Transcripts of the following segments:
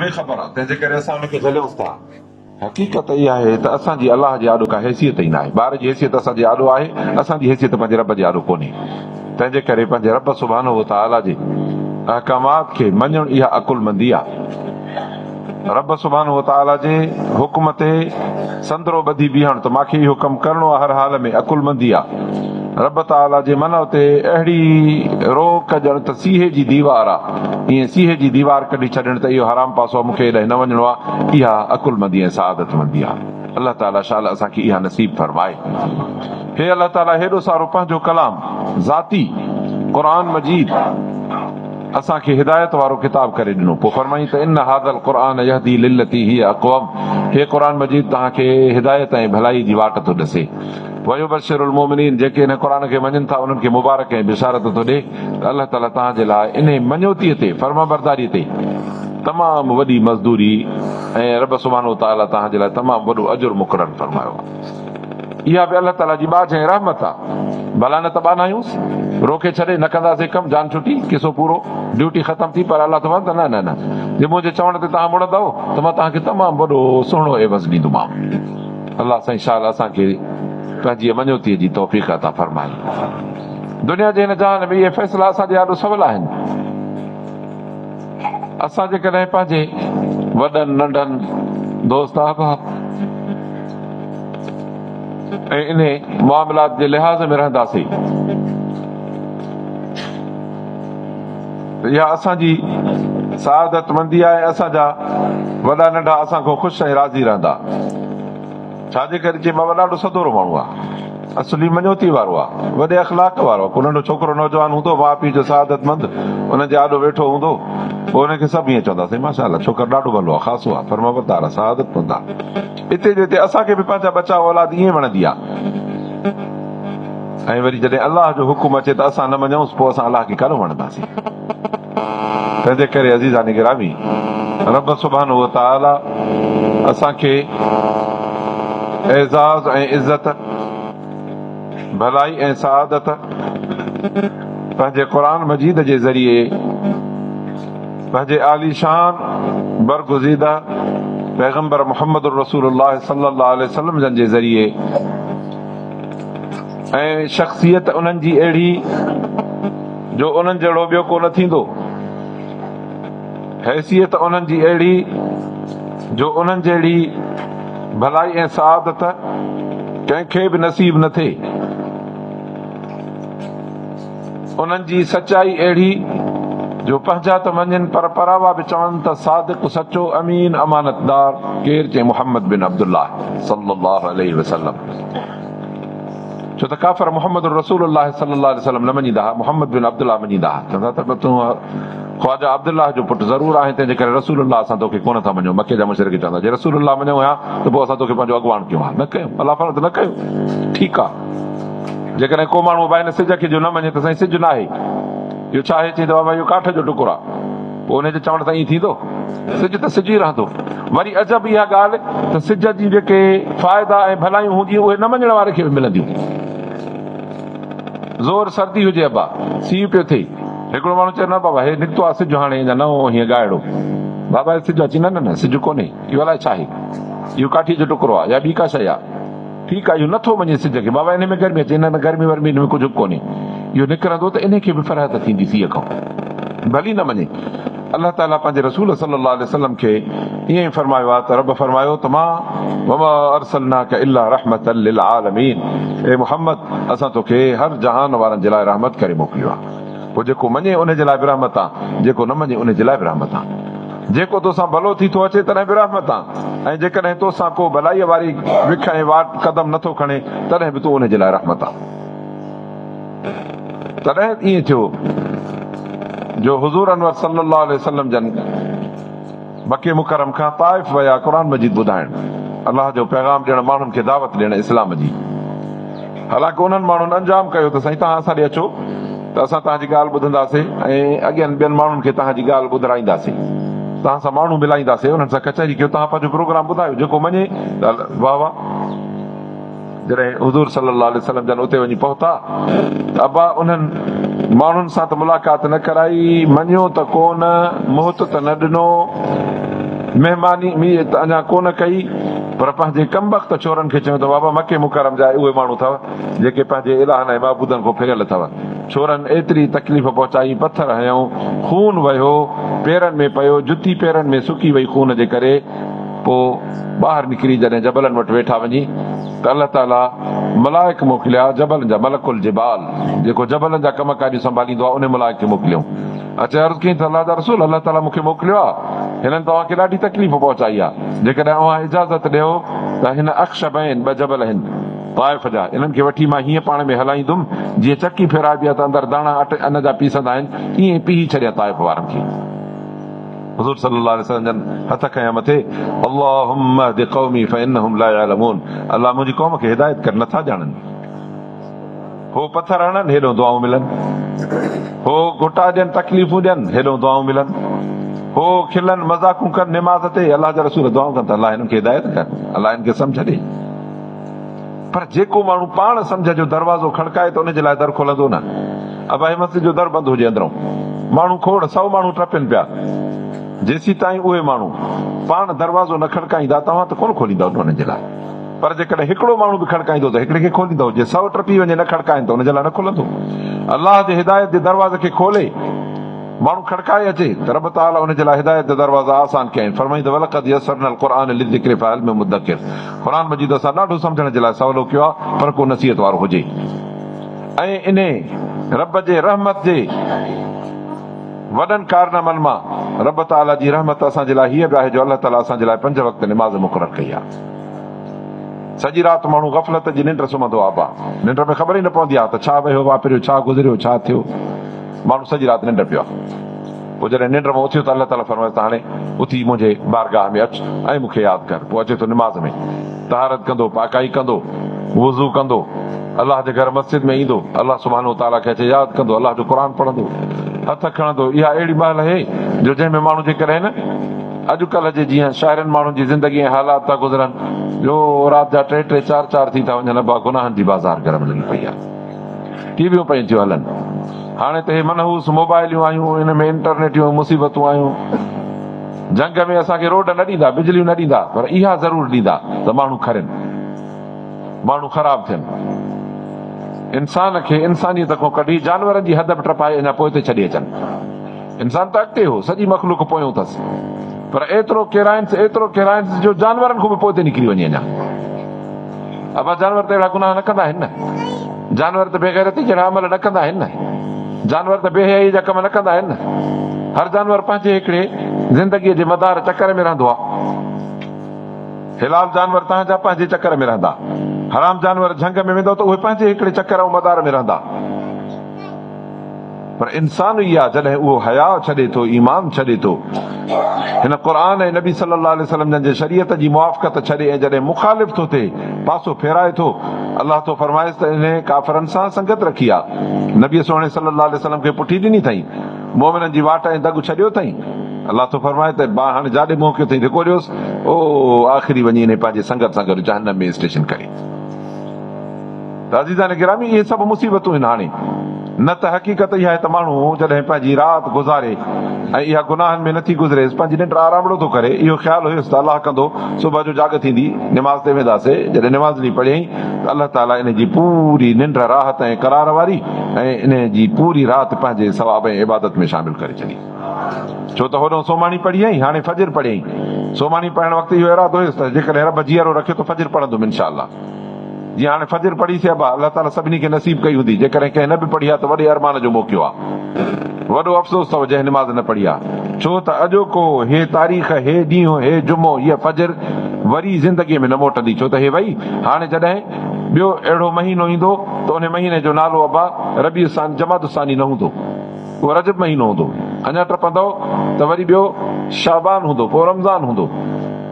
بي خبر آ، تنهن جي ڪري اسان ان کي جهليونس ٿا. حقيقت اها آهي ته اسان جي الله جي آڏو ڪا حيثيت ئي ناهي. ٻار جي حيثيت اسان جي آڏو آهي، اسان جي حيثيت پنهنجي رب جي آڏو ڪونهي. تنهن جي ڪري پنهنجي رب سبحانه وتعاليٰ جي احڪامات کي مڃڻ اها عقلمندي آهي. رب سبحانه وتعاليٰ جي حڪم تي سندرو ٻڌي بيهڻ ته مان کي اهو ڪم ڪرڻو آهي هر حال ۾ عقلمندي آهي. رب تعاليٰ جي منع تي اهڙي روڪ ڄڻ ته سيهي جي ديوار آ، ائين سيهي جي ديوار ڪڍي ڇڏڻ ته اهو حرام پاسو آ مون کي ايڏانهن نه وڃڻو آ، اها عقلمندي ۽ سعادتمندي آ. الله تعاليٰ شال اسان کي اها نصيب فرمائي. هي الله تعاليٰ هيڏو سارو پنهنجو ڪلام ذاتي قرآن مجيد اسان کي هدايت وارو ڪتاب ڪري ڏنو پوء فرمائين ته ان هذا القرآن يهدي للتي هي اقوم هي قرآن مجيد توهان کي هدايت ۽ ڀلائي جي واٽ ٿو ڏسي. ويبشر المومنين جيڪي هن قرآن کي مڃن ٿا انهن کي مبارڪ ۽ بشارت ٿو ڏي ته الله تعالي توهان جي لاء انهي مڃوتيء تي، فرمانبرداريء تي، تمام وڏي مزدوري ۽ رب سبحانه وتعالي توهان جي لاء تمام وڏو اجر مقرر فرمايو آهي. اها به الله تعالي جي ٻاجهه ۽ رحمت آهي. ڀلا نه ته ٻانهايونس، روڪي ڇڏي، نه ڪنداسين ڪم، جان ڇٽي، قصو پورو، ڊيوٽي ختم ٿي، پر الله ٿو فرمائي ته نه نه نه، جي منهنجي چوڻ تي توهان مڙندؤ ته مان توهان کي تمام وڏو سهڻو عيوض ڏيندومانو. الله سائين شال اسان کي پنهنجيء مڃوتيء جي توفيق عطا فرمائي. دنيا جي هن جهان ۾ اهي فيصلا اسان جي آڏو سولا آهن. اسان جيڪڏهن پنهنجي وڏن، ننڍن، دوست احباب ۽ انهي معاملات جي لحاظ ۾ رهنداسين ته اها اسان جي سعادتمندي آهي ۽ اسان جا وڏا ننڍا اسان کان خوش ۽ راضي رهندا. ڇا جي ڪري چي بابا ڏاڍو سدورو ماڻهو آ، اصلي مڃوتي وارو آ، وڏي اخلاق وارو آ. ڪو ننڍو ڇوڪرو نوجوان هوندو، ماء پيء جو سعادتمند انهن جي آڏو ويٺو هوندو، پوء انهن کي سڀ ائين چوندا سائين ماشاء الله ڇوڪر ڏاڍو ڀلو آ، خاصو آ، فرمانبردار آ، سعادتمند آ. اتي جو اتي اسان کي به پنهنجا ٻچا اولاد ائين وڻندي آ. ۽ وري جڏهن الله جو حڪم اچي ته اسان نه مڃونس پوء اسان الله کي ڪڏهن وڻنداسين. تنهنجي ڪري عزيزان گرامي رب سبحانه وتعالي اسان کي اعزاز ۽ عزت، ڀلائي ۽ سعادت پنهنجي قرآن مجيد جي ذريعي پنهنجي عاليشان برگزيده پيغمبر محمد رسول الله صلي الله عليه وسلم جن جي ذريعي ۽ شخصيت انهن جي اهڙي جو انهن جهڙو ٻيو ڪو نه ٿيندو، حيثيت انهن جي اهڙي جو انهن جهڙي ڀلائي ۽ سعادت ڪنهن کي به نصيب نه ٿئي، انهن جي سچائي اهڙي جو پنهنجا ته مڃين پر پراوا به چون ته صادق سچو امين امانتدار ڪير چئي محمد بن عبدالله صلي الله عليه وسلم. ڇو ته ڪافر محمد رسول الله صلي الله عليه وسلم نه مڃيندا ها، محمد بن عبدالله مڃيندا ها، چوندا ته تون خواجه عبدالله جو پٽ ضرور آهين، تنهن جي ڪري رسول الله اسان توکي ڪونه ٿا مڃون، مڪي جا مشرڪ چوندا جي رسول الله مڃون ها ته پوء اسان توکي پنهنجو اڳواڻ ڪيون ها، نه ڪيو، الله فرمائي ٿو نه ڪيو، ٺيڪ آ، جيڪڏهن ڪو ماڻهو بابا هن سج کي جو نه مڃي ته سائين سج ناهي، اهو ڇا آهي، چئي ته بابا اهو ڪاٺ جو ٽڪر آ. پوء انهيء جي چوڻ سان ائين ٿيندو؟ سج ته سج ئي رهندو. وري عجب اها ڳالهه ته سج جون جيڪي فائدا ۽ ڀلايون هونديون اهي نه مڃڻ واري کي به ملنديون. زور سردي هجي ابا، سيء پيو ٿئي. هڪڙو ماڻهو چيو نه بابا هي نڪتو آ سج هاڻي اڃا نئون هيئن ڳائڙو. بابا هي سج آ. چي نه نه نه سج ڪونهي. اهو الائي ڇا آهي. اهو ڪاٺيء جو ٽڪرو آ يا ٻي ڪا شيء آ. ٺيڪ آ اهو نه ٿو مڃي سج کي. بابا انهي ۾ گرمي اچي. نه نه گرمي ورمي ان ۾ ڪجهه به ڪونهي. اهو نڪرندو ته انهي کي به فرحت ٿيندي سيء کان. ڀلي نه مڃي. الله تعاليٰ پنهنجي رسول صلي الله عليه وسلم کي ائين ئي فرمايو آهي ته رب فرمايو ته مان وما ارسلناک الا رحمة للعالمين اي محمد اسان توکي هر جهان وارن جي لاء رحمت ڪري موڪليو آهي. پوء جيڪو مڃي انهي جي لاء به رحمت آهي جيڪو نه مڃي انهي جي لاء به رحمت آهي. جيڪو توسان ڀلو ٿي ٿو اچي تڏهن به رحمت آ ۽ جيڪڏهن توسان ڪو ڀلائيء واري وک ۽ واٽ قدم نٿو کڻي تڏهن به تون ان جي لاء رحمت آ. تڏهن ائين ٿيو جو حضور انور صلي الله عليه وسلم جن مڪي مڪرم کان طائف ويا قرآن مجيد ٻڌائڻ، الله جو پيغام ڏيڻ، ماڻهن کي دعوت ڏيڻ اسلام جي. حالانڪ انهن ماڻهن انجام ڪيو ته سائين توهان اسان ڏي اچو ته اسان توهان جي ڳالهه ٻڌنداسين ۽ اڳين ٻين ماڻهن کي توهان جي ڳالهه ٻڌرائينداسين، توهان سان ماڻهو ملائينداسين، انهن سان ڪچهري ڪيو، توهان پنهنجو پروگرام ٻڌايو، جيڪو مڃي ته واه واه. جڏهن حضور صلي الله عليه وسلم جن اتي وڃي پهتا ته ابا انهن ماڻهن سان ته ملاقات نه ڪرائي، مڃيو ته ڪونه، مهت ته نه ڏنو، مهماني ته اڃا ڪونه ڪئي، پر پنهنجي ڪمبخت ڇورن کي چيو ته بابا مڪي مڪرم جا اهي ماڻهو اٿو، جيڪي پنهنجي الهن ۽ معبودن کان ڦريل اٿو. ڇورن ايتري تڪليف پهچائي، پٿر هنيائون، خون وهيو، پيرن ۾ پيو، جتي پيرن ۾ سڪي وئي خون جي ڪري. پوء ٻاهر نڪري جڏهن جبلن وٽ ويٺا وڃي ته الله تعاليٰ ملائڪ موڪليا، جبلن جا ملڪ الجبال، جيڪو جبلن جا ڪم ڪاريون سنڀاليندو آهي، انهي ملائڪ کي موڪليائون. اچي عرض ڪيائين ته الله جا رسول! الله تعاليٰ مون کي موڪليو آهي، هنن توهان کي ڏاڍي تڪليف پهچائي آهي، جيڪڏهن اوهان اجازت ڏيو ته هن اخشبين، ٻه جبل آهن طائف جا، انهن کي وٺي مان هيئن پاڻ ۾ هلائيندم، جيئن چڪي ڦيرائبي آهي ته اندر داڻا اٽ ان جا پيسندا آهن، ائين پيهي ڇڏيان طائف وارن کي. حضور صلي الله عليه وسلم جن هٿ کنيا مٿي، اللهم اهد قومي فانهم لا يعلمون، الله منهنجي قوم کي هدايت ڪر، نٿا ڄاڻن. هو پٿر هڻن، هيڏهون دعائون ملن. هو گهٽا ڏين، تڪليفون ڏين، هيڏهون دعائون ملن. هو کلن، مذاقون ڪن نماز تي، الله جا رسول دعائون ڪن ته الله هنن کي هدايت ڪر، الله هنن کي سمجهه ڏي. پر جيڪو ماڻهو پاڻ سمجهه جو دروازو کڙڪائي ته ان جي لاء در کلندو نه. ابا هي مسجد جو در بند هجي اندرئون ماڻهو کوڙ سئو ماڻهو ٽپين پيا جيسيتائين اهي ماڻهو پاڻ دروازو نه کڙڪائيندا توهان ته ڪونه کوليندؤ نه انهن جي لاء پر جيڪڏهن هڪڙو ماڻهو به کڙڪائيندو ته هڪڙي کي کوليندؤ جي سئو ٽپي وڃي نه کڙڪائين ته ان جي لاء نه کلندو. الله جي هدايت جي دروازي کي کولي ماڻهو کڙڪائي اچي ته رب تعاليٰ ان جي لاء هدايت جا دروازا آسان ڪيا آهن. فرمائين ته ولقد يسرنا القرآن للذڪر فهل من مدڪر قرآن مجيد اسان ڏاڍو سمجهڻ جي لاء سولو ڪيو آهي پر ڪو نصيحت وارو هجي ۽ انهي رب جي رحمت جي وڏن ڪارنامن مان رب تعاليٰ جي رحمت اسان جي لاء هيء به آهي جو الله تعاليٰ اسان جي لاء پنج وقت نماز مقرر ڪئي آهي. سڄي رات ماڻهو غفلت جي ننڊ سمهندو آهي ابا ننڊ ۾ خبر ئي نه پوندي آهي ته ڇا وهيو واپريو ڇا گذريو ڇا ٿيو. ماڻهو سڄي رات ننڊ پيو آهي. پوء جڏهن ننڊ مان اٿيو ته الله تعاليٰ فرمايس ته هاڻي اٿي منهنجي بارگاهه ۾ اچ ۽ مون کي ياد ڪر. پوء اچي ٿو نماز ۾ طهارت ڪندو، پاڪائي ڪندو، وضو ڪندو، الله جي گهر مسجد ۾ ايندو، الله سبحانه وتعاليٰ کي اچي ياد ڪندو، الله جو قرآن پڙهندو، هٿ کڻندو. اها اهڙي مهل اهي جو جنهن ۾ ماڻهو جيڪڏهن نه اڄڪلهه جي جيئن شهرين ماڻهن جي زندگي ۽ حالات ٿا گذرن جو رات جا ٽي ٽي چار چار ٿي ٿا وڃن ابا گناهن جي بازار گرم لڳي پئي آهي. ٽي ويون پيون ٿيون هلن. هاڻي ته هي منحوس موبائليون آيون، ان ۾ انٽرنيٽيون مصيبتون آيون. جنگ ۾ اسان کي روڊ نه ڏيندا، بجليون نه ڏيندا، پر اها ضرور ڏيندا ته ماڻهو کرين، ماڻهو خراب ٿين. انسان کي انسانيت کان ڪڍي جانورن جي حد به ٽپائي اڃا پوئتي ڇڏي اچن. انسان ته اڳتي هو، سڄي مخلوق پويون اٿس، پر ايترو ڪيرائنس، ايترو ڪيرائنس جو جانورن کان به پوئتي نڪري وڃي اڃا. ابا جانور ته اهڙا گناهه نه ڪندا آهن نه. جانور ته بيغيرتي جهڙا عمل نه ڪندا آهن نه. جانور ته بي حيائي جا ڪم نه ڪندا آهن نه. هر جانور پنهنجي هڪڙي زندگيء جي مدار چڪر ۾ رهندو آهي. حلال جانور تنهن جا پنهنجي چڪر ۾ رهندا. حرام جانور جهنگ ۾ ويندؤ ته اهي پنهنجي هڪڙي چڪر ۽ مدار ۾ رهندا. پر انسان ئي آ جڏهن اهو حياء ڇڏي ٿو، ايمان ڇڏي ٿو، هن قرآن ۽ نبي صلي الله عليه وسلم جن جي شريعت جي موافقت ڇڏي ۽ جڏهن مخالف ٿو ٿئي، پاسو ڦيرائي ٿو، الله ٿو فرمائيس ته انهي ڪافرن سان سنگت رکي آ، نبي سهڻي صلي الله عليه وسلم کي پٺي ڏني اٿئين، مؤمنن جي واٽ ۽ دڳ ڇڏيو اٿئين. الله ٿو فرمائي ته با هاڻي جاڏي منهن ڪيو اٿئين ڌڪو ڏيوس، او آخري وڃي انهي پنهنجي سنگت سان گڏ جهنم ۾ اسٽيشن ڪري. ته عزيزان گرامي اهي سڀ مصيبتون آهن هاڻي نه ته حقيقت اها آهي ته ماڻهو جڏهن پنهنجي رات گذاري ۽ اها گناهن ۾ نٿي گذريس پنهنجي ننڊ آرامڙو ٿو ڪري اهو خيال هيس ته الله ڪندو صبح جو جاڳ ٿيندي نماز تي وينداسي جڏهن نماز وڃي پڙهيائين ته الله تعالي ان جي پوري ننڊ راحت ۽ قرار واري ۽ ان جي پوري رات پنهنجي ثواب ۽ عبادت ۾ شامل ڪري ڇڏي. ڇو ته هوڏانهن سومهاڻي پڙهي آئي، هاڻي فجر پڙهيائين. سومهاڻي پڙهڻ وقت اهو ارادو هيس ته جيڪڏهن رب جيئرو رکيو ته فجر پڙهندم انشاء الله. جيئن هاڻي فجر پڙهي سي ابا، الله تعاليٰ سڀني کي نصيب ڪئي هوندي، جيڪڏهن ڪنهن نه به پڙهي ها ته وڏي ارمان جو موقعو آ. وڏو افسوس اٿو جنهن نماز نه پڙهي آ. ڇو ته اڄوڪو هي تاريخ، هي ڏينهن، هي جمعو، هيء فجر وري زندگيء ۾ نه موٽندي، ڇو ته هي وئي. هاڻي جڏهن ٻيو اهڙو مهينو ايندو ته انهي مهيني جو نالو ابا ربيع الثاني، جمادي الثاني نه هوندو. اهو رجب مهينو هوندو. اڃا ٽپندؤ ته وري ٻيو شعبان هوندو، پوء رمضان هوندو.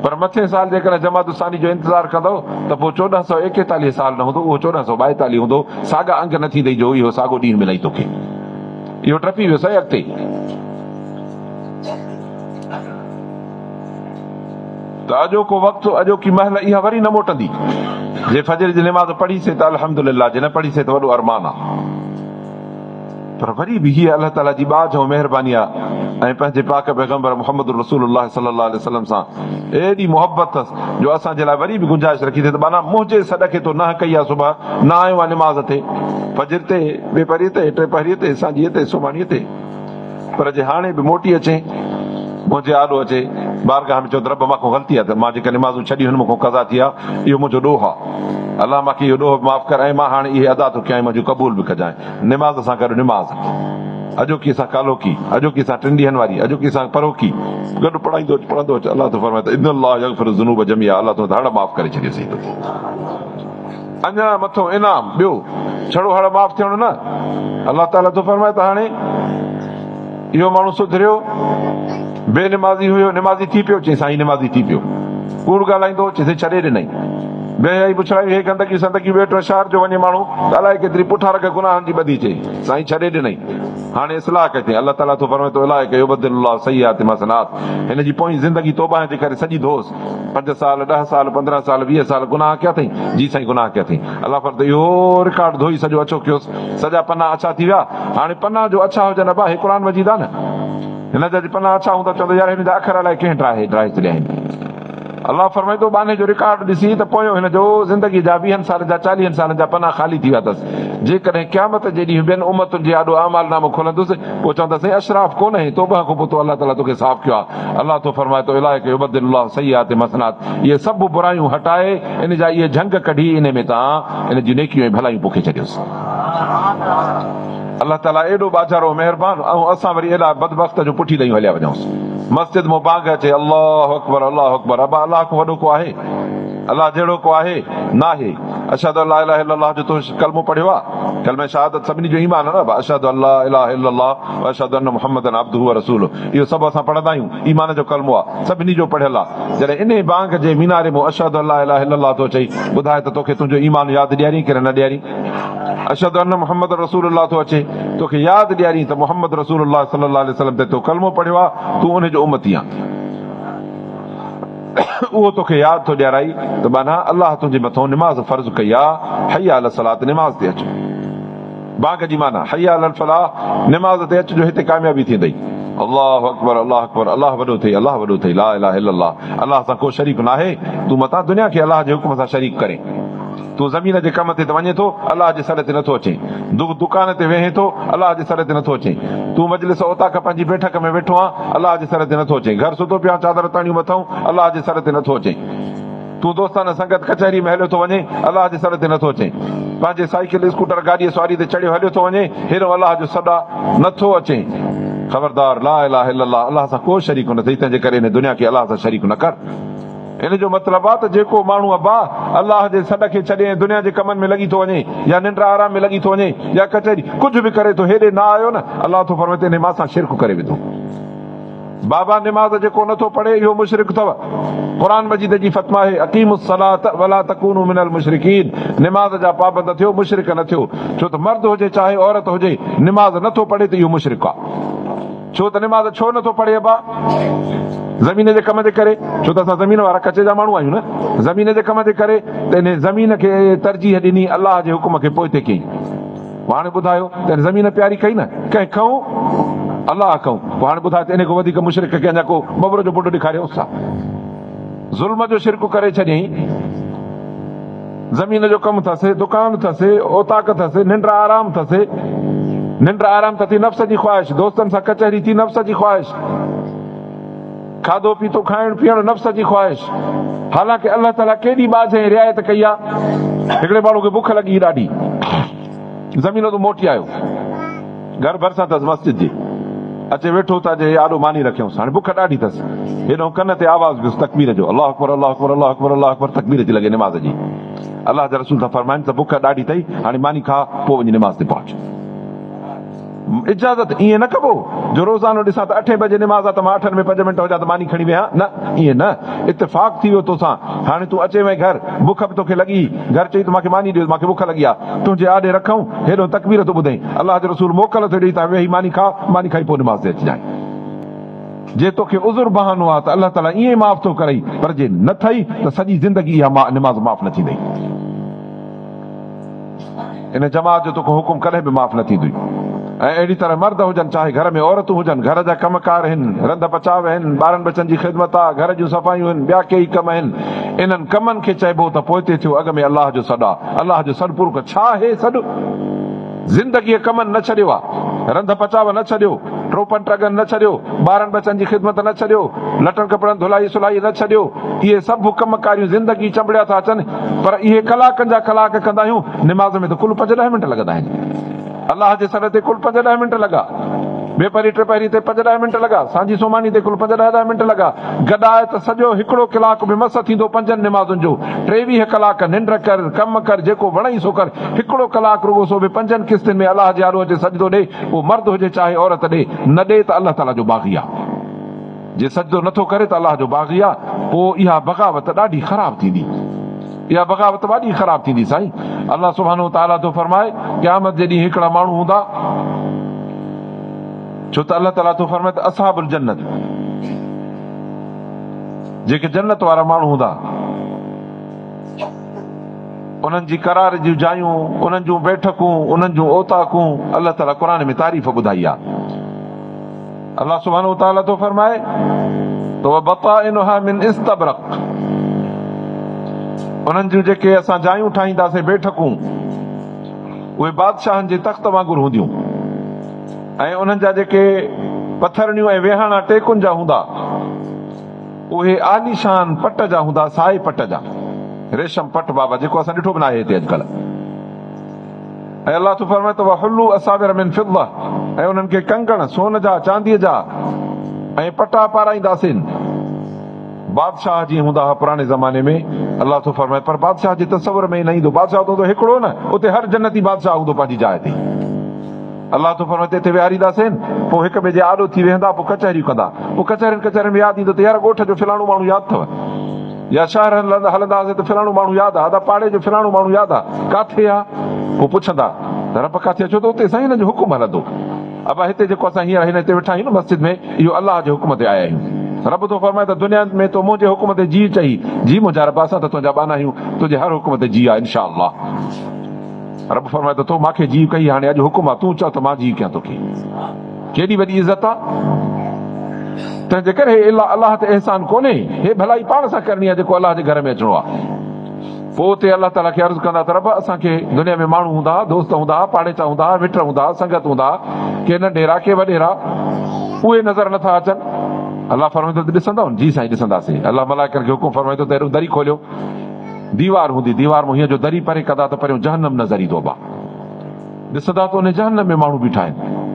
پر مٿين سال جيڪڏهن جمادي الثاني جو انتظار ڪندؤ ته پوء 1441 سال نه هوندو، اهو 1442 هوندو. ساڳا انگ نه ٿيندئي جو اهو ساڳو ڏينهن ملئي توکي. اهو ٽپي ويو سائين اڳتي. ته اڄوڪو وقت، اڄوڪي مهل اها وري نه موٽندي. جي فجر جي نماز پڙهي سي ته الحمدلله، جي نه پڙهي سي ته وڏو ارمان آ. پر وري به هيء الله تعاليٰ جي ٻاجهه ۽ مهرباني آ ۽ پنهنجي پاڪ پيغمبر محمد رسول الله صلي الله عليه وسلم سان ايڏي محبت اٿس جو اسان جي لاء وري به گنجائش رکي اٿئي ته ٻانها منهنجي سڏ کي تو نه ڪئي آ صبح نه آيو آ نماز تي فجر تي ٻيپهريء تي ٽيپهريء تي سانجهيء تي سومهاڻيء تي پر جي هاڻي به موٽي اچين منهنجي آڏو اچي بارگاهه ۾ چون ته رب مان کان غلطي آ ته مان جيڪا نمازون ڇڏيون هن مون کان قضا ٿي آ اهو منهنجو ڏوهه آ الله مان کي اهو ڏوهه به معاف ڪر ۽ مان هاڻي اهي ادا ٿو ڪيان ۽ منهنجون قبول به ڪجانء نماز سان گڏ نماز اڄوڪي سان ڪالهوڪي اڄوڪي سان ٽن ڏينهن واري اڄوڪي سان پروڪي گڏ پڙهائيندو اچ پڙهندو اچ الله ٿو فرمائي ته ان الله يغفر الذنوب جميعا الله تنهنجا هڙ معاف ڪري ڇڏيوسين توکي اڃا مٿو انعام ٻيو ڇڙو هڙ معاف ٿيڻ نه الله تعالي ٿو فرمائي ته هاڻي اهو ماڻهو سڌريو بي نمازي هيو نمازي ٿي پيو چي سائين نمازي ٿي پيو ڪوڙ ڳالهائيندو چي سائين ڇڏي ڏنائين بي حيائي بڇڙائي هي گندگي سندگي ٻيو ٽيون شهر جو وڃي ماڻهو ته الائي ڪيتري پٺا رڳ گناهن جي ٻڌي چي سائين ڇڏي ڏنائين هاڻي اصلاح ڪئي اٿئي الله تعالي ٿو فرمائي ته اولئک يبدل الله سيئاتهم حسنات هن جي پوئين زندگي توبه جي ڪري سڄي ڌوس پنج سال، ڏهه سال، 15 سال، 20 سال گناهه ڪيا اٿئي؟ جي سائين گناهه ڪيا اٿئي. الله فرمائي ٿو اهو رڪارڊ ڌوئي سڄو اڇو ڪيوس، سڄا پنا اڇا ٿي ويا. هاڻي پنا جو اڇا هجن ابا هي قرآن مجيد آ نه. هن جا جي پنا اڇا هوندا چوندو يار هن جا اکر الائي ڪنهن ڊاهي ڊاهي ڇڏيا آهن. الله فرمائي ٿو ٻانهي جو رڪارڊ ڏسي ته پويون هن جو زندگي جا ويهن سالن جا چاليهن سالن جا پنا خالي ٿي ويا اٿس. جيڪڏهن قيامت جي ڏينهن ٻين امتن جي آڏو اعمال نامو کولندس پوء چوندا سائين اشراف ڪونه هين توبهه کان پوء تو الله تعاليٰ توکي صاف ڪيو آهي. الله ٿو فرمائي ته اولئک يبدل الله سيئاتهم حسنات اهي سڀ برايون هٽائي ان جا اهي جهنگ ڪڍي انهي ۾ تان ان جون نيڪيون ۽ ڀلايون پوکي ڇڏيوس. الله تعاليٰ ايڏو ٻاجهارو ۽ مهربان ۽ اسان وري ايڏا بدبخت جو پٺي ڏيون هليا وڃونس. مسجد مون بانگ اچي الله اڪبر الله اڪبر ابا الله کان وڏو ڪو آهي؟ الله جهڙو ڪو آهي؟ ناهي. اشهد ان لا اله الا الله جو تو ڪلمو پڙهيو آ؟ ڪلمه شهادت سڀني جو ايمان آ نه ابا اشهد ان لا اله الا الله واشهد ان محمدا عبده ورسوله اهو سڀ اسان پڙهندا آهيون ايمان جو ڪلمو آ سڀني جو پڙهيل آ جڏهن انهي بانگ جي ميناري مون اشهد ان لا اله الا الله ٿو چئي ٻڌاء ته توکي تنهنجو ايمان ياد ڏيارين ڪي نه ڏيارين اشهد ان محمد رسول الله ٿو اچي توکي ياد ڏيارين ته محمد رسول الله صلي الله عليه وسلم تي تو ڪلمو پڙهيو آ تون انهي جو امتي آن اهو توکي ياد ٿو ڏيارائي ته ٻانها الله تنهنجي مٿون نماز فرض ڪئي آ حي علی الصلوة نماز تي اچ بانگ جي معنيٰ، حي علی الفلاح، نماز تي اچ جو هتي ڪاميابي ٿيندئي. الله اڪبر الله اڪبر الله وڏو ٿئي الله وڏو ٿئي لا اله الا الله الله سان ڪو شريڪ ناهي تون متان دنيا کي الله جي حڪم سان شريڪ ڪرين تون زمين جي ڪم تي ته وڃين ٿو الله جي سڏ تي نٿو اچين دڪان تي ويهين ٿو الله جي سڏ تي نٿو اچين تون مجلس اوطاق پنهنجي بيٺڪ ۾ ويٺو آن الله جي سڏ تي نٿو اچين گهر ستو پيو آن چادر تاڻيون مٿئون الله جي سڏ تي نٿو اچين. تون دوستانه سنگت ڪچهري ۾ هليو ٿو وڃين، الله جي سڏ تي نٿو اچين. پنهنجي سائيڪل، اسڪوٽر، گاڏيء سواريء تي چڙهيو هليو ٿو وڃين، هيڏانهن الله جو سڏ آ، نٿو اچين. خبردار! لا اله الا الله، الله سان ڪو شريڪ نه ٿئي، تنهنجي ڪري هن دنيا کي الله سان شريڪ نه ڪر. ان جو مطلب آ ته جيڪو ماڻهو ابا الله جي سڏ کي ڇڏي ۽ دنيا جي ڪمن ۾ لڳي ٿو وڃي يا ننڊ آرام ۾ لڳي ٿو وڃي يا ڪچهري ڪجهه به ڪري ٿو هيڏي نه آيو نه الله ٿو فرمائي ته انهي مان سان شرڪ ڪري وڌو. بابا نماز جيڪو نٿو پڙهي اهو مشرڪ اٿو. قرآن مجيد جي فتويٰ آهي اقيموا الصلاة ولا تڪونوا من المشرڪين نماز جا پابند ٿيو مشرڪ نه ٿيو ڇو ته مرد هجي چاهي عورت هجي نماز نٿو پڙهي ته اهو مشرڪ آ ڇو ته نماز ڇو نٿو پڙهي ابا زمين جي ڪم جي ڪري ڇو ته اسان زمين وارا ڪچي جا ماڻهو آهيون نه زمين جي ڪم جي ڪري ته انهي زمين کي ترجيح ڏني الله جي حڪم کي پوئتي ڪيائين. پوء هاڻي ٻڌايو ته هن زمين پياري ڪئي نه ڪنهن کئون؟ الله کئون. پوء هاڻي ٻڌايو ته انهي کان وڌيڪ مشرڪ کي اڃا ڪو ٻٻر جو بڊ ڏيکاريونس ڇا؟ ظلم جو شرڪ ڪري ڇڏيائين. زمين جو ڪم ٿس، دڪان ٿس، اوطاق ٿس، ننڊ آرام ٿس. ننڊ آرام ته ٿي نفس جي خواهش، دوستن سان ڪچهري ٿي نفس جي خواهش. کاڌو پيتو کائڻ پيئڻ نفس جي خواهش. حالانڪه الله تعاليٰ ڪيڏي ٻاجهه ۽ رعايت ڪئي آ. هڪڙي ماڻهو کي بک لڳي ڏاڍي. زمين تون موٽي آيو. گهر ڀرسان اٿس مسجد جي. اچي ويٺو ته اجهي آڏو ماني رکيائونس. هاڻي بک ڏاڍي اٿس. هيڏانهن ڪن تي آواز پيس تڪبير جو. الله اڪبر الله اڪبر الله اڪبر الله اڪبر تڪبير اچي لڳي نماز جي. الله جا رسول ٿا فرمائن ته بک ڏاڍي اٿئي هاڻي ماني کاء پوء وڃي نماز تي پهچ. اجازت ائين نه ڪبو جو روزانو ڏسان ته اٺين بجي نماز آ ته مان اٺن ۾ پنج منٽ هجان ته ماني کڻي ويهان نه ائين نه اتفاق ٿي ويو توسان هاڻي تون اچين وئين گهر بک به توکي لڳي گهر چئي ته مانکي ماني ڏيو مانکي بک لڳي آ تنهنجي آڏي رکئون هيڏو تڪبير ٿو ٻڌئين الله جو رسول موڪل ٿو ڏئي ته ويهي ماني کاء ماني کائي پوء نماز تي اچجانء جي توکي عذر بهانو آ ته الله تعالي ائين معاف ٿو ڪرئي پر جي نه ٿئي ته سڄي زندگي اها نماز معاف نه ٿيندئي. ان جماعت جو توکان حڪم ڪڏهن به معاف نه ٿيندوئي. ۽ اهڙي طرح مرد هجن چاهي گهر ۾ عورتون هجن، گهر جا ڪم ڪار هن، رڌ پچاء هن، ٻارن ٻچن جي خدمت آ، گهر جون صفايون هن، ٻيا ڪيئي ڪم هن. انهن ڪمن کي چئبو ته پوئتي ٿيو اڳ ۾ الله جو سڏ آ. الله جو سڏ پورو ڪر. ڇا هي سڏ؟ زندگيء ڪمن نه ڇڏيو آ. رنڌ پچاء نه ڇڏيو، ٽوپن ٽڳن نه ڇڏيو، ٻارن ٻچن جي خدمت نه ڇڏيو، لٽن ڪپڙن ڌلائي سلائي نه ڇڏيو. اهي سڀ ڪم ڪاريون زندگي چنبڙيا ٿا اچن پر اهي ڪلاڪن جا ڪلاڪ ڪندا آهيون. نماز ۾ ته ڪل پنج ڏهه منٽ لڳندا آهن. الله جي سڏ تي ڪل پنج ڏهه منٽ لڳا. ٻيپهري ٽپهري تي پنج ڏهه منٽ لڳا. سانجهي سومهاڻي تي ڪل پنج ڏهه ڏهه منٽ لڳا. گڏاء ته سڄو هڪڙو ڪلاڪ به مس ٿيندو پنجن نمازن جو. 23 ڪلاڪ ننڊ ڪر، ڪم ڪر، جيڪو وڻئي سو ڪر. هڪڙو ڪلاڪ رڳو سو به پنجن قسطن ۾ الله جي آڏو اچي سجدو ڏي، اهو مرد هجي چاهي عورت ڏي، نه ڏي ته الله تعاليٰ جو باغي آ. جي سجدو نه ٿو ڪري ته الله جو باغي آ، پوء اها بغاوت ڏاڍي خراب ٿيندي. اها بغاوت ڏاڍي خراب ٿيندي سائين. الله سبحانه وتعاليٰ ٿو فرمائي، قيامت جي ڏينهن هڪڙا ماڻهو هوندا، ڇو ته الله تعاليٰ ٿو فرمائي ته اصحاب الجنت، جيڪي جنت وارا ماڻهو هوندا، انهن جي قرار جون جايون، انهن جون بيٺڪون، انهن جون اوطاقون، الله تعاليٰ قرآن ۾ تعريف ٻڌائي آ. الله سبحانه وتعاليٰ ٿو فرمائي ته وبطائنها من استبرق انهن جون جيڪي اسان جايون ٺاهينداسين بيٺڪون اهي بادشاهن جي تخت وانگر هونديون ۽ انهن جا جيڪي پٿرڻيون ۽ ويهاڻا ٽيڪن جا هوندا اهي عاليشان پٽ جا هوندا سائي پٽ جا ريشم پٽ بابا جيڪو اسان ڏٺو به ناهي هتي اڄڪلهه. ۽ الله ٿو فرمائي ته وحلوا اساور من فضه ۽ انهن کي ڪنگڻ سون جا چانديء جا ۽ پٽا پارائينداسين. بادشاهه جيئن هوندا هئا پراڻي زماني ۾ الله ٿو فرمائي پر بادشاهه جي تصور ۾ ئي نه ايندو بادشاهه ته هوندو هڪڙو نه اتي هر جنتي بادشاهه هوندو پنهنجي جاء تي الله ٿو فرمائي ته اتي ويهارينداسين پوء هڪ ٻئي جي آڏو ٿي ويهندا پوء ڪچهريون ڪندا پوء ڪچهرين ڪچهرين ۾ ياد ايندو ته يار ڳوٺ جو فلاڻو ماڻهو ياد اٿو يا شهر هلندا هئاسين ته فلاڻو ماڻهو ياد آ، ادا پاڙي جو فلاڻو ماڻهو ياد آ، ڪاٿي آ؟ پوء پڇندا ته رب ڪاٿي آ؟ ڇو ته اتي سائين هن جو حڪم هلندو. ابا هتي جيڪو اسان هينئر هن هتي ويٺا آهيون نه مسجد ۾ اهو الله جي حڪم تي آيا آهيون. رب ٿو فرمائي ته دنيا ۾ تو منهنجي حڪم تي جيء چئي، جي منهنجا رب اسان ته تنهنجا ٻانها آهيون، تنهنجي هر حڪم تي جيء آ انشاء الله. رب فرمائي ته تو مان کي جيء ڪئي هاڻي اڄ حڪم آ تون چئه ته مان جيء ڪيان توکي. ڪيڏي وڏي عزت آ. تنهن جي ڪري هي الله تي احسان ڪونهي، هي ڀلائي پاڻ سان ڪرڻي آ جيڪو الله جي گهر ۾ اچڻو آ. پوء اتي الله تعاليٰ کي عرض ڪندا ته رب اسان کي دنيا ۾ ماڻهو هوندا ها، دوست هوندا ها، پاڙيچا هوندا ها، مٽ هوندا ها، سنگت هوندا ها، ڪي ننڍيرا ڪي وڏيرا، اهي نظر نٿا اچن. الله فرمائيندو ته ڏسندؤ؟ جي سائين ڏسنداسين. الله ملائڪن کي حڪم فرمائيندو ته هيڏو دري کوليو، ديوار هوندي، ديوار مان هيئن جو دري پري ڪندا ته پريون جهنم نظر ايندو ابا. ڏسندا ته انهي جهنم ۾ ماڻهو بيٺا آهن.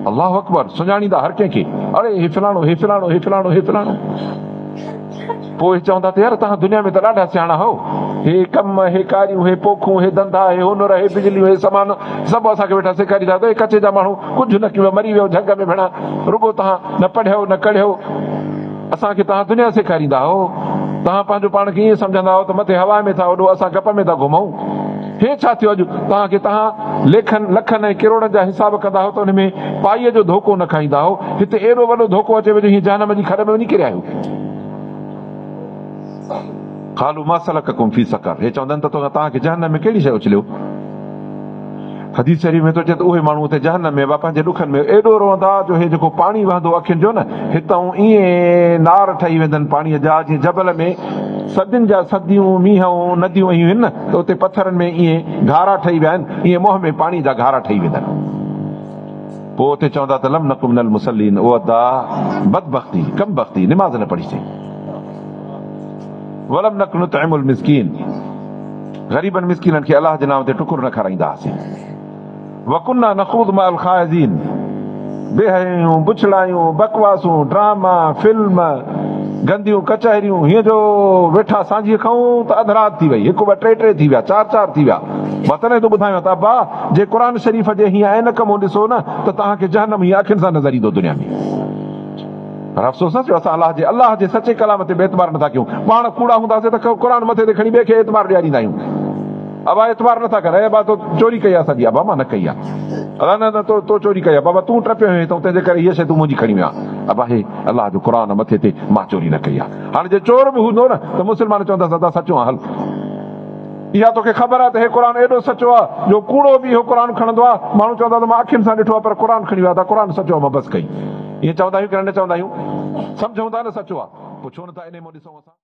الله اڪبر! سڃاڻيندا هر ڪنهن کي، اڙي هي فلاڻو، هي فلاڻو، هي فلاڻو، هي فلاڻو. پوء اهي چوندا ته يار توهان دنيا ۾ ته ڏاڍا سياڻا هئو. هي ڪم، هي ڪاريون، هي پوکون، هي ڌنڌا، هي هنر، هي بجليون، هي سامان سڀ اسان کي ويٺا سيکاريندا ته اي ڪچي جا ماڻهو ڪجهه نه ڪيو مري ويو جهنگ ۾ ڀيڻا رڳو توهان نه پڙهيو نه ڪڙهيو. اسان کي توهان دنيا سيکاريندا هئو. توهان پنهنجو پاڻ کي ائين سمجهندا هئو ته مٿي هوا ۾ ٿا اڏو اسان گپ ۾ ٿا گهمون. هي ڇا ٿيو اڄ توهان کي توهان ليکن لکن ۽ ڪروڙن جا حساب ڪندا هئو ته ان ۾ پائيء جو ڌوڪو نه کائيندا هئو. هتي ايڏو وڏو ڌوڪو اچي ويو جو هيئن جهنم جي کڏ ۾ وڃي ڪريا آهيو. قالوا ما سلڪڪم في سقر هي چوندا آهن ته توهان کي جهنم ۾ ڪهڙي شيء اڇليو؟ حديث شريف ۾ ٿو اچي ته اهي ماڻهو اتي جهنم ۾ پنهنجي ڏکن ۾ ايڏو روئندا جو هي جيڪو پاڻي وهندو اکين جو نه هتئون ائين نار ٺهي ويندن پاڻيء جا جيئن جبل ۾ صدين جا صديون مينهن نديون وهيون آهن نه ته اتي پٿرن ۾ ائين گهارا ٺهي ويا آهن ائين منهن ۾ پاڻي جا گهارا ٺهي ويندن. پوء اتي چوندا ته لم نڪ من المصلين او ادا بدبختي ڪم بختي نماز نه پڙهي سين. ولم نڪ نطعم المسڪين غريبن مسڪينن کي الله جي نام تي ٽڪر نه کارائيندا هئاسين. وڪنا نخوض مع الخائضين بي حيائيون، بڇڙايون، بڪواسون، ڊراما، فلم، گنديون ڪچهريون، هيئن جو ويٺا سانجهيء کائون ته اڌ رات ٿي وئي، هڪ ٻه ٽي ٽي ٿي ويا، چار چار ٿي ويا. مان تڏهن ٿو ٻڌايان ته ابا جي قرآن شريف جي هيئن عينڪ مون ڏسو نه ته توهان کي جهنم هيئن اکين سان نظر ايندو دنيا ۾. پر افسوس نه ٿيو اسان الله جي الله جي سچي ڪلام تي به اعتبار نٿا ڪيون. پاڻ ڪوڙا هونداسين ته قرآن مٿي تي کڻي ٻئي کي اعتبار ڏياريندا آهيون. ابا اعتبار نٿا ڪن اي ابا تو چوري ڪئي آهي اسان جي ابا مان نه ڪئي آهي. ادا نه نه تو تو چوري ڪئي آهي بابا تون ٽپيو هئين هتئون تنهنجي ڪري هيء شيء تون منهنجي کڻي ويو آهين. ابا هي الله جو قرآن مٿي تي مان چوري نه ڪئي آهي. هاڻي جي چور به هوندو نه ته مسلمان چوندس ادا سچو آهين هل. اها توکي خبر آهي ته هي قرآن ايڏو سچو آهي جو ڪوڙو به اهو قرآن کڻندو آهي، ماڻهو چوندا ته مان اکين سان ڏٺو آهي پر قرآن کڻي ويا ته قرآن سچو آهي مان بس ڪئي. ائين چوندا آهيون ڪي نه چوندا آهيون؟ سمجهون ٿا نه سچو آهي پوء ڇو نٿا انهي مان ڏسون اسان.